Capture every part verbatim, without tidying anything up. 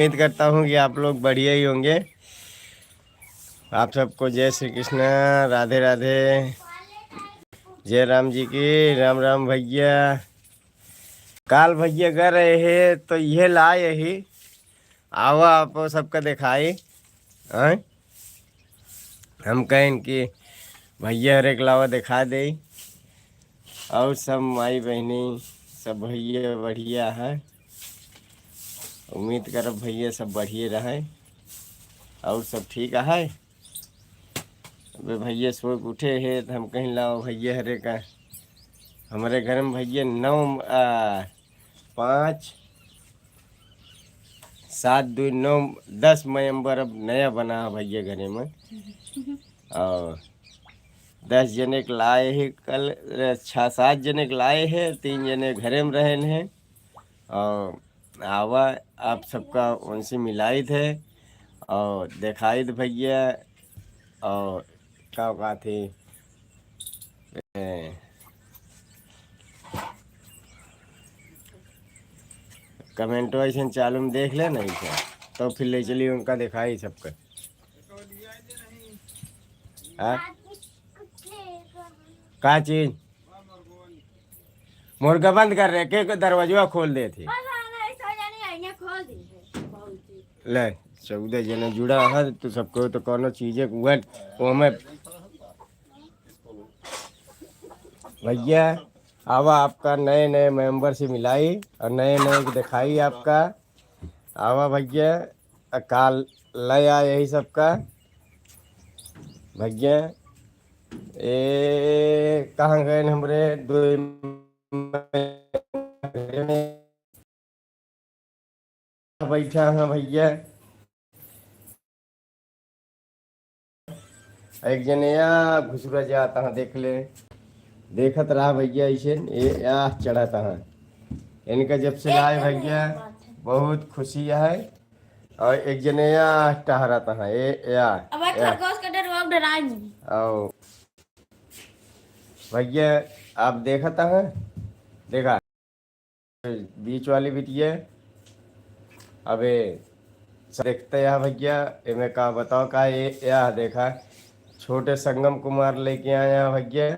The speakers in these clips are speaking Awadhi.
उम्मीद करता हूँ कि आप लोग बढ़िया ही होंगे। आप सबको जय श्री कृष्णा, राधे राधे, जय राम जी की, राम राम भैया। काल भैया गए रहे हैं तो यह लाए ही, आवा आप सबका दिखाई। हैं? हम कहें कि भैया हरे के लावा दिखा दे। और सब माई बहनी, सब भैया बढ़िया है। उम्मीद करब भैया सब बढ़िया रहे और सब ठीक है। अबे भैया सो के उठे हैं तो हम कहीं लाओ भैया हरे का। हमारे घर में भैया नौ, आ, पाँच, सात, दो, नौ, दस मेंबर अब नया बना है भैया घरे में। और दस जने के लाए हैं कल, अ, छः सात जने के लाए हैं, तीन जने घरे में रहन हैं। और आवा आप सबका उनसे मिलाई थे और दिखाई थे भैया। और का बात है, ए, कमेंटो ऐसे चालू में देख ले नहीं थे, तो फिर ले चली उनका दिखाई सबका। हाँ? का चीज? मुर्गा बंद कर रहे, के, के दरवाजा खोल दे थे। ले, चौदह जने जुड़ा है, तो सबको तो कोनो चीजे के उहन, ओमे भैया, आवा आपका नए नए मेंबर से मिलाई और नए नए के दिखाई आपका। आवा भैया, आ काल ले आ यही सबका। भैया, ए, कहाँ गए न हमरे दो बैठा हैं भैया? एक जने या घुसुरा जाता है, देख ले, देखत रहा भैया, ऐसे ये या चढ़ाता है। इनका जब से लाए भैया, बहुत खुशी है। और एक जने या टहराता है, ए, या, अब या। खरगोश का डर, वो डराए नहीं। और भैया, आप देखता है, देखा, बीच वाली बिटिया, अबे, सब देखते हैं भैया, एमे का बताओ का, ये, या देखा, छोटे संगम कुमार लेके आया भैया,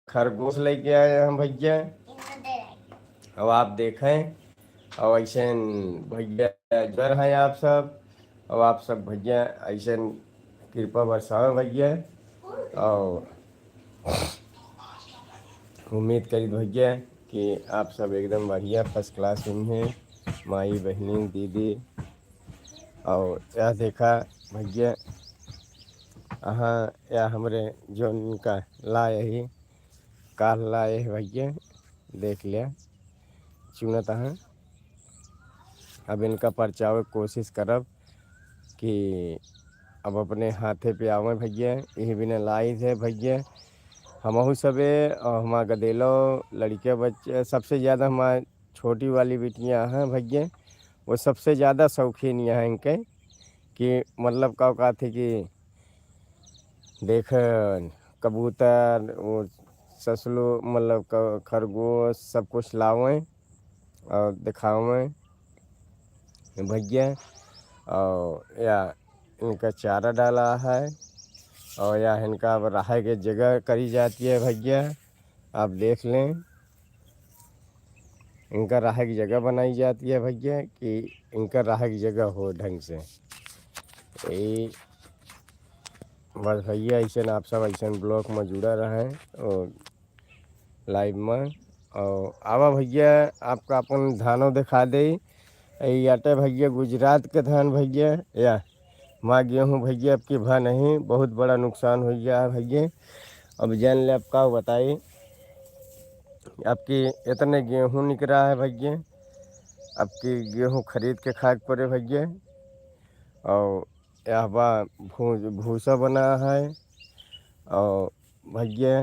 खरगोश लेके आए हैं भैया। अब आप देखें, और ऐसे भैया इधर हैं आप सब, और आप सब भैया ऐसे कृपा बरसावें भैया। और उम्मीद करी भैया कि आप सब एकदम बढ़िया first class हुई हैं, माई बहनी दीदी। और या देखा भैया, अहाँ या हमरे जो इनका लाए ही, काल लाए ही भैया, देख लिया, चुनत अहाँ। अब इनका परचावे के कोशिश करब कि अब अपने हाथे पे आवे भैया, यही बिना लाइज है भैया। हमहू सबे और हमार गदेलो लड़के बच्चे, सबसे ज़्यादा हमार छोटी वाली बिटिया हैं भैया, वो सबसे ज़्यादा शौकीन यहाँ इनके कि मतलब का कहते कि देख कबूतर, वो ससलो, मतलब क-, खरगोश, सब कुछ लावें और दिखावें भैया। और या इनका चारा डाला है और या इनका अब रहे के जगह करी जाती है भैया, आप देख लें। इनका रहे की जगह बनाई जाती है भैया कि इनका रहे की जगह हो ढंग से। यही बस भैया, ऐसे आप सब ऐसे vlog में जुड़ा रहें और live में। और आवा भैया, आपका अपन धानो दिखा दे। ई आटे भैया गुजरात के धान भैया, या माँ गेहूँ भैया, अब की भा नहीं, बहुत बड़ा नुकसान हो गया है भैया। अब जान ले, अब का बताई, अब की इतने गेहूँ निकरा है भैया, अब की गेहूँ खरीद के खाए के पड़े भैया। और यह बा भू-, भूसा बना है। और भैया,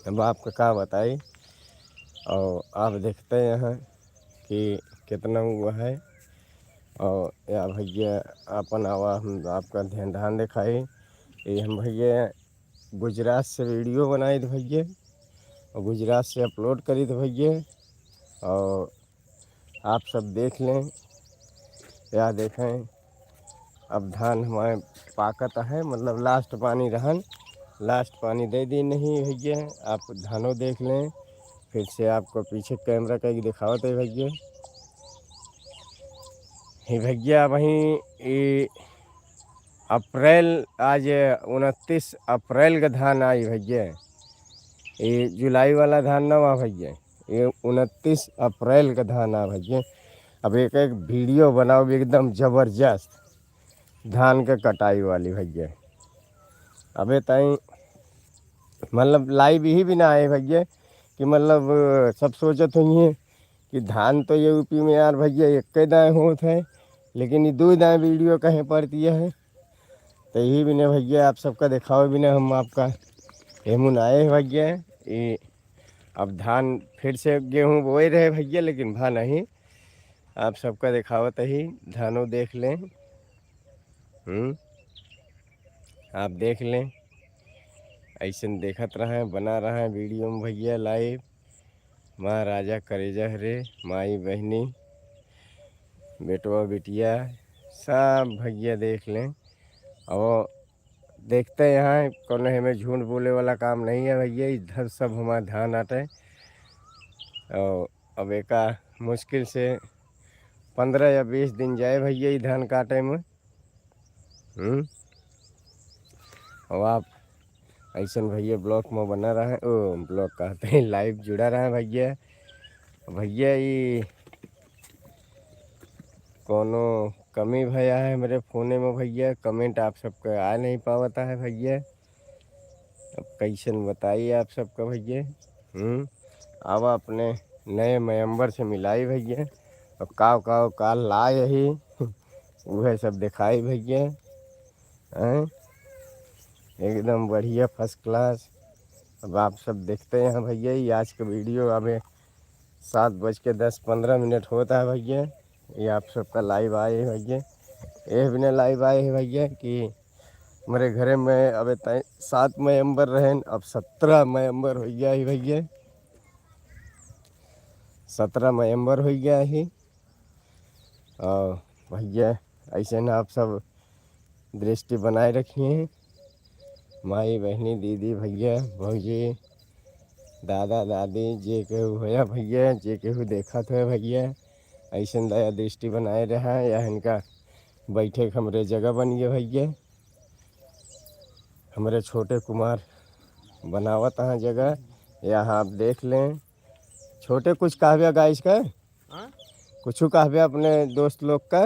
अब आपका का बताई, और आप देखते हैं कि कितना हुआ है। और या भैया, अपन आवा, हम आपका ध्यान, ध्यान दिखाई। ये हम भैया गुजरात से video बनाई थे भैया, और गुजरात से upload करी थे भैया। और आप सब देख लें, या देखें, अब धान हमारे पाकत है, मतलब लास्ट पानी रहन, लास्ट पानी दे दी नहीं भैया। आप धानो देख लें, फिर से आपको पीछे कैमरा करके दिखावत है भैया। हे भैया, वहीं ये अप्रैल, आज उनतीस अप्रैल का धान आई भैया। ये जुलाई वाला धान ना हुआ भैया, ये उनतीस अप्रैल का धान आ भैया। अब एक एक वीडियो बनाओ एकदम जबरदस्त धान के कटाई वाली भैया। अबे ताई मतलब लाइव ही भी ना आए भैया कि मतलब सब सोचत होइए कि धान तो ये यूपी में यार भैया एक दाएँ होत है, लेकिन ये दो दाएँ वीडियो कहीं पड़ती है। तो यही बिना भैया आप सबका दिखाओ बिना हम आपका एमुन आए हैं भैया। ये अब धान फिर से गेहूँ बोए रहे भैया, लेकिन भा नहीं। आप सबका दिखावत ही, धानो देख लें। हम्म, आप देख लें, ऐसन देखत रहें, बना रहें वीडियो में भैया लाइव। माँ राजा करेजा हरे, माई बहनी, बेटवा बिटिया, सब भैया देख लें। और देखते यहाँ कोनो हमें झूठ बोले वाला काम नहीं है भैया, इधर सब हमार धान आटे। और अब एका मुश्किल से पन्द्रह या बीस दिन जाए भैया ई धान काटे में। हम्म, अब आप ऐसन भैया ब्लॉग में बना रहे, ओ ब्लॉग कहते हैं, लाइव जुड़ा रहे भैया। भैया ई कोनो कमी भया है मेरे फोने में भैया, कमेंट आप सबका आ नहीं पावता है भैया। अब कैसन बताई आप सबका भैया। हम्म, अब अपने नए मेंबर से मिलाई भैया, और काव काव का लाए ही वह सब दिखाई भैया। हैं, एकदम बढ़िया फर्स्ट क्लास। अब आप सब देखते हैं भैया, ये आज का वीडियो अबे सात बज के दस पन्द्रह मिनट होता है भैया। ये आप सबका लाइव आए हैं भैया, ये भी लाइव आए हैं भैया कि हमारे घरे में अबे तय सात मेंबर रहेन, अब सत्रह मेंबर हो गया ही भैया, सत्रह मेंबर हो गया ही। और भैया ऐसे ना आप सब दृष्टि बनाए रखिए, माई बहनी दीदी भैया भौजी दादा दादी जे केहू होया भैया, जे केहू देखत होया भैया, ऐसे दया दृष्टि बनाए रहा या इनका बैठे के हमरे जगह बन गए भैया। हमरे छोटे कुमार बनावत हैं जगह, यहाँ आप देख लें। छोटे कुछ कहबे गाइस का, हाँ? कुछ कहबे अपने दोस्त लोग का?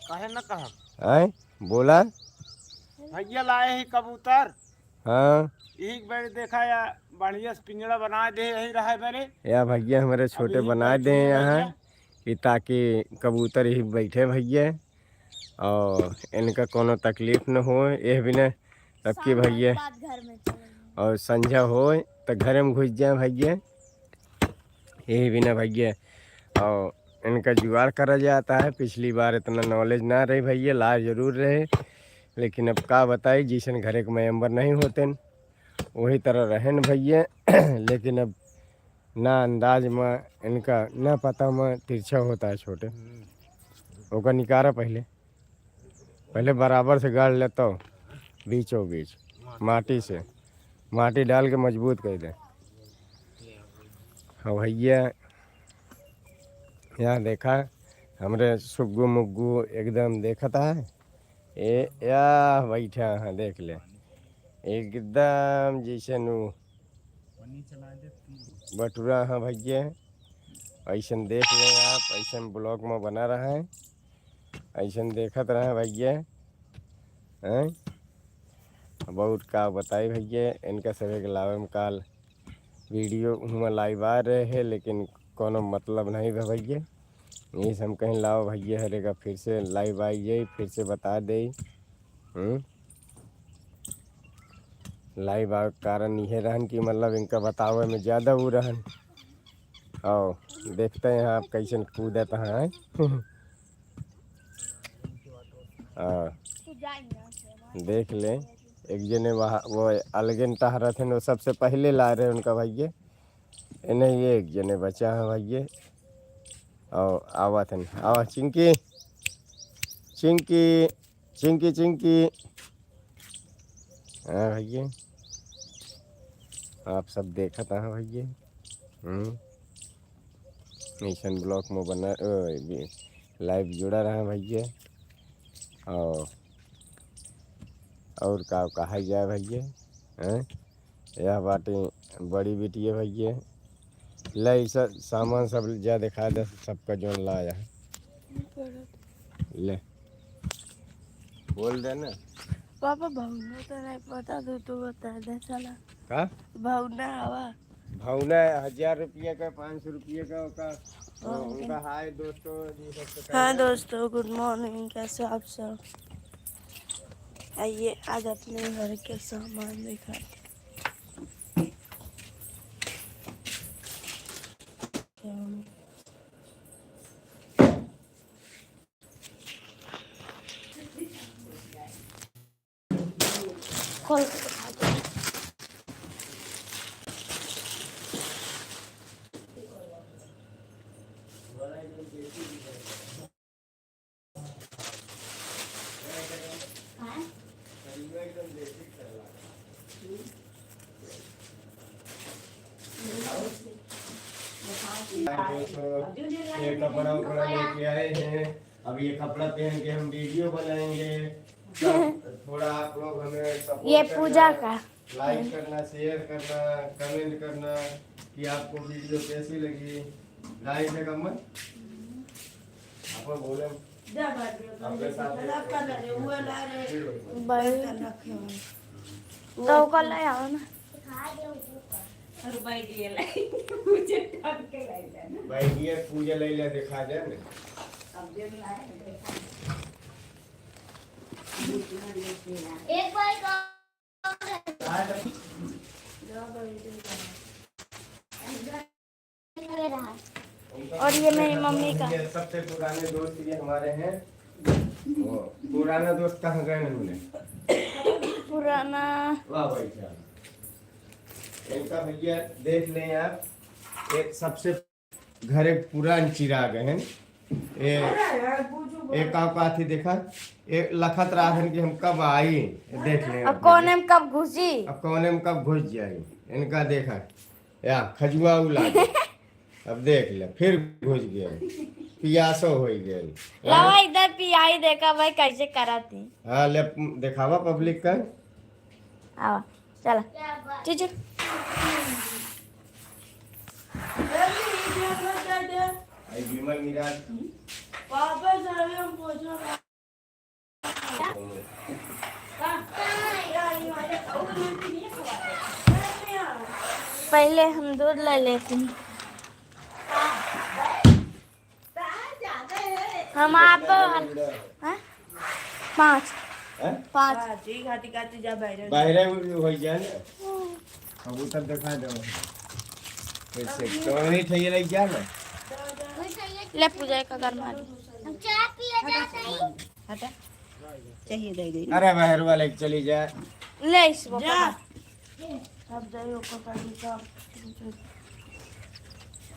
काहे न कहब? आए बोला। भैया लाए ही कबूतर। हाँ। एक बार देखा या बढ़िया से पिंजड़ा बना दे यही रहा है मेरे। या भैया हमारे छोटे अभी बना दे हैं यहाँ भैया। कि ताकि कबूतर ही बैठे भैया और इनका कोनो तकलीफ न हो। यह बिना तब कि भैया और संझा हो तो घर में घुस जाए भैया। यही बिना भैया और इनका जुगाड़ करा जाता है। पिछली बार इतना नॉलेज ना रही भैया, लाज जरूर रहे, लेकिन अब का बताई, जैसन घरे के मेंबर नहीं होते न, वही तरह रहेन भैया। लेकिन अब ना अंदाज में इनका ना पता में तिरछा होता है छोटे। ओकर निकारा पहले, पहले बराबर से गाड़ लेता हो, बीचों बीच माटी से, माटी डाल के मजबूत कर दे। हाँ भैया, यहाँ देखा हमरे सुग्गू मुग्गू एकदम देखता है। ए या बैठा है, देख ले एकदम जैसे नु बटुरा है भैया। ऐसन देख ले आप, ऐसन ब्लॉग में बना रहा है, ऐसन देखत रहे भैया। हैं, बहुत का बताई भैया, इनका सभे के लावे में काल वीडियो हुआ लाइव आ रहे हैं, लेकिन कोनो मतलब नहीं बा भैया। यही से हम कहीं लाओ भैया, हरे का फिर से लाइव आई जाई, फिर से बता दे। हम्म, लाइव आवे के कारण इहे रहन कि मतलब इनका बतावे में ज़्यादा वो रहन। आओ देखते हैं आप कैसन कूदत हैं। हाँ, देख लें, एक जने वहाँ वो अलगे न टहरत हैं, वो सबसे पहले ला रहे उनका भैया। इन्हें ये एक जने बचा है भैया, और आवत हन, आवा चिंकी, चिंकी, चिंकी, चिंकी। हाँ भैया, आप सब देखत हैं भैया। हम्म, मिशन ब्लॉग में बना, ओ, भी live जुड़ा रहा भैया। और, और का कहा जाए भैया, हैं? यह बाटे बड़ी बिटिया भैया। ले, ई सब सामान सब जा दिखा दे, सबका जोन लाया है। ले, बोल दे ना। पापा, भावना तो नहीं पता, तू, तू बता दे, चला। का? भावना आवा। भावना हजार रुपया का, पाँच सौ रुपया का, ओका, हाँ, उनका हाय दोस्तों, ये सब तो हाँ कह दे। दोस्तों, good morning, कैसे आप सब? आइए, आज अपने घर के सामान दिखाते हैं। खोल के दिखा दो। ये कपड़ा उपड़ा लेके आए हैं, अब ये कपड़ा पहन के हम वीडियो बनाएंगे। थोड़ा आप लोग हमें support ये पूजा करना, का। Like करना, share करना, comment करना कि आपको वीडियो कैसी लगी। Like है कमल? अपन बोले। अपने साथ भाई, तो ओकर ले आओ ना। और भाई ये लाई, मुझे टांग के लाई जाना। भाई ये पूजा ले ले दिखा दे ना। अब देख ला है, देखा। एक बार और ये मेरी मम्मी का। ये सबसे पुराने दोस्त ये हमारे हैं। वो पुराना दोस्त कहाँ गए उन्होंने? पुराना। वाह भाई साहब। इनका भैया देख लें आप, एक सबसे घर एक पुरान चिराग है। ए, ए का, का थी देखा, ए लखत रहा है कि हम कब आई, देख लें अब आप। कौने में कब घुसी? अब कौने में कब घुस जाई, इनका देखा, या खजुआ उला दे। अब देख ले, फिर घुस गए, पियासो हो गए। लावा इधर पियाई देखा भाई कैसे करत ही। हाँ, ले देखावा पब्लिक का। आवा, चला। चुचु। आई विमल मिराज। पहले हम दूध ले लेते हैं। हम आप, हैं? पाँच। हैं? पाँच। हाँ, ठीक, हाथी काटी जा बाहर। बाहर हो जाए ना। कबूतर दिखा दो। कैसे? तो वही ठइया लग जा ना। ले पूजा का घर मार। हम चाय पिए जाते हैं। हटा। चाहिए दे दे। अरे बाहर वाले के चली जा। ले इसको जा। पकड़। अब जाइयो पकड़ के।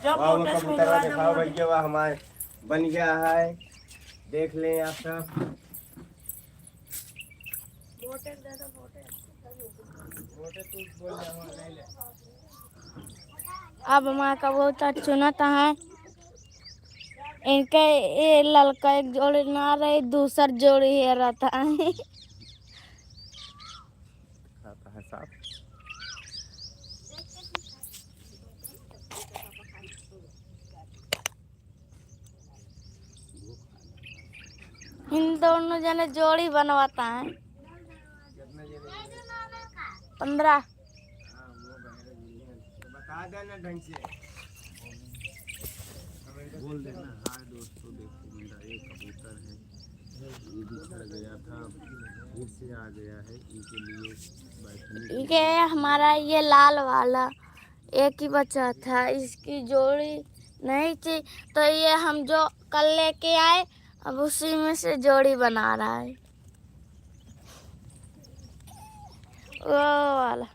जब वाह, वो मोटर से कबूतर मिलवा दिखाओ दो। भैया, वाह, हमारे बन गया है, देख लें आप सब। अब हमारा कबूतर चुनत है, इनके ये ललका एक जोड़ी ना रही, दूसर जोड़ी है रहता है। खाता है साफ। इन दोनों जने जोड़ी बनवाता है। पन्द्रह। बता देना ढंग से। बोल देना, हाय दोस्तों, देखो मेरा एक कबूतर है, ये बिछड़ गया था, फिर से आ गया है, इनके लिए बैठने के ये लिए। हमारा ये लाल वाला एक ही बचा था, इसकी जोड़ी नहीं थी, तो ये हम जो कल लेके आए, अब उसी में से जोड़ी बना रहा है। वो वाला।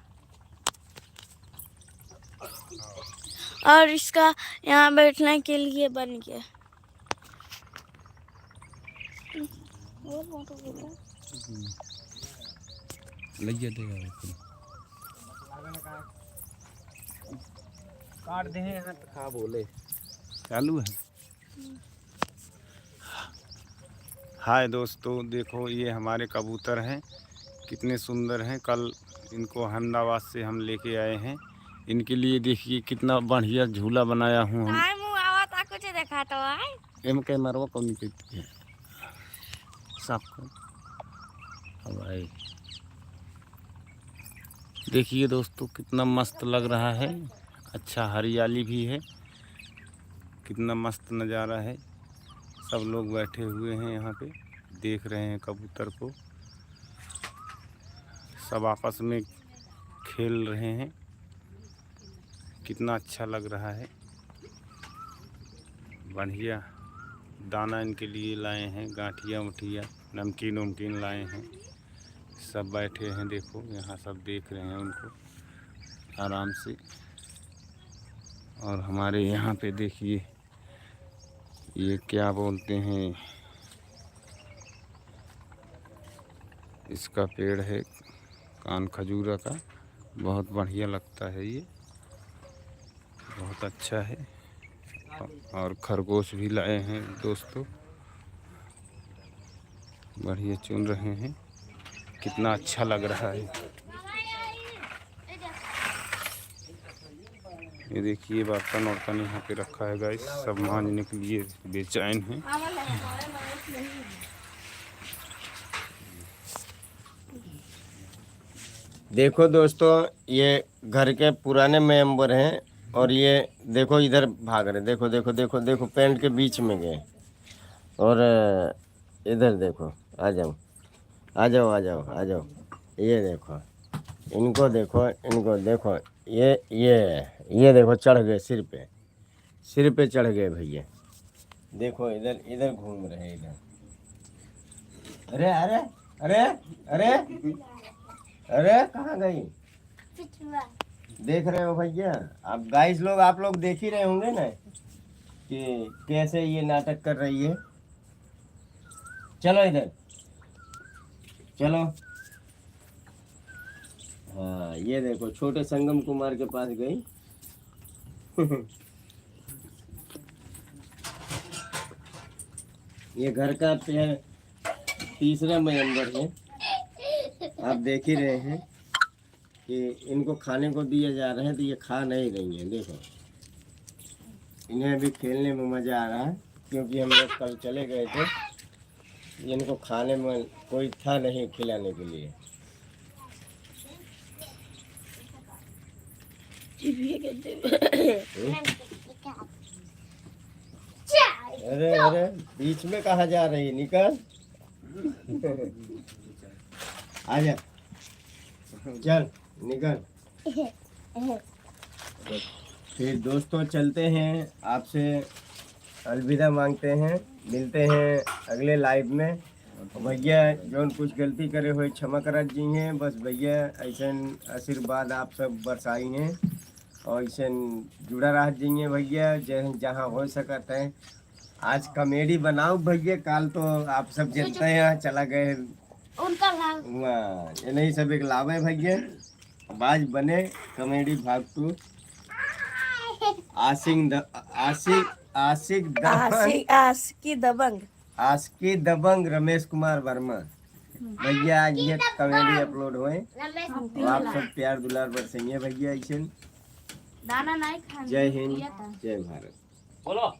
और इसका यहाँ बैठने के लिए बन गया। और मोटू बोला। हम्म। लइया दे यार अपन। काट दे हैं यहाँ तो। हाँ, बोले। चालू है। हाय दोस्तों, देखो ये हमारे कबूतर हैं, कितने सुंदर हैं। कल इनको अहमदाबाद से हम लेके आए हैं। इनके लिए देखिए कितना बढ़िया झूला बनाया हूँ हम। आए मुँह आवा ता कुछ देखा तो आए। एम कैमरवा कौन कहती है? साफ कर। अब आए। देखिए दोस्तों, कितना मस्त लग रहा है, अच्छा हरियाली भी है, कितना मस्त नज़ारा है। सब लोग बैठे हुए हैं यहाँ पे, देख रहे हैं कबूतर को, सब आपस में खेल रहे हैं। कितना अच्छा लग रहा है। बढ़िया दाना इनके लिए लाए हैं, गांठिया उठिया, नमकीन उमकीन लाए हैं। सब बैठे हैं, देखो यहाँ सब देख रहे हैं उनको आराम से। और हमारे यहाँ पे देखिए, ये क्या बोलते हैं, इसका पेड़ है कान खजूरा का, बहुत बढ़िया लगता है ये, बहुत अच्छा है। और खरगोश भी लाए हैं दोस्तों, बढ़िया चुन रहे हैं, कितना अच्छा लग रहा है। ये देखिए, बर्तन वर्तन यहाँ पे रखा है गाइस, सब मांजने के लिए बेचैन हैं। देखो दोस्तों, ये घर के पुराने मेंबर हैं और ये देखो इधर भाग रहे, देखो, देखो, देखो, देखो, पेंट के बीच में गए। और इधर देखो, आ जाओ, आ जाओ, आ जाओ, आ जाओ। ये देखो, इनको देखो, इनको देखो, ये, ये, ये देखो, चढ़ गए सिर पे, सिर पे चढ़ गए भैया। देखो इधर, इधर घूम रहे इधर। अरे, अरे, अरे, अरे, अरे, कहाँ गई? पिछुआ। देख रहे हो भैया, आप गाइस लोग, आप लोग देख ही रहे होंगे ना कि कैसे ये नाटक कर रही है। चलो इधर, चलो। हाँ, ये देखो, छोटे संगम कुमार के पास गई। ये घर का पे-, तीसरा मेंबर है, आप देख ही रहे हैं कि इनको खाने को दिया जा रहा है, तो ये खा नहीं रही हैं। देखो, इन्हें अभी खेलने में मज़ा आ रहा है, क्योंकि हम लोग कल चले गए थे, इनको खाने में कोई था नहीं खिलाने के लिए। अरे, अरे, बीच में कहाँ जा रही है? निकल। आजा, चल, निकल। फिर दोस्तों, चलते हैं, आपसे अलविदा मांगते हैं, मिलते हैं अगले लाइव में। भैया, जौन कुछ गलती करे होए, क्षमा करत जइहें। बस भैया, ऐसन आशीर्वाद आप सब बरसाई हैं और ऐसन जुड़ा रहत जइहें भैया। जहाँ, जहाँ हो सकत है, आज कॉमेडी बनाओ भैया, काल तो आप सब जनते हैं, चला गए उनका लाभ। वाह, ये नहीं सब एक लाभ है भैया। अब आज बने कॉमेडी भाग टू। आशिक द-, आशिक, आशिक दबंग। आशिक, आशिकी दबंग। आशिकी दबंग रमेश कुमार वर्मा। भैया, आज ये कॉमेडी अपलोड होए। रमेश और आप सब प्यार दुलार बरसइए भैया, ऐसे। दाना नहीं खाने जय हिंद, दिया था। जय भारत। बोलो।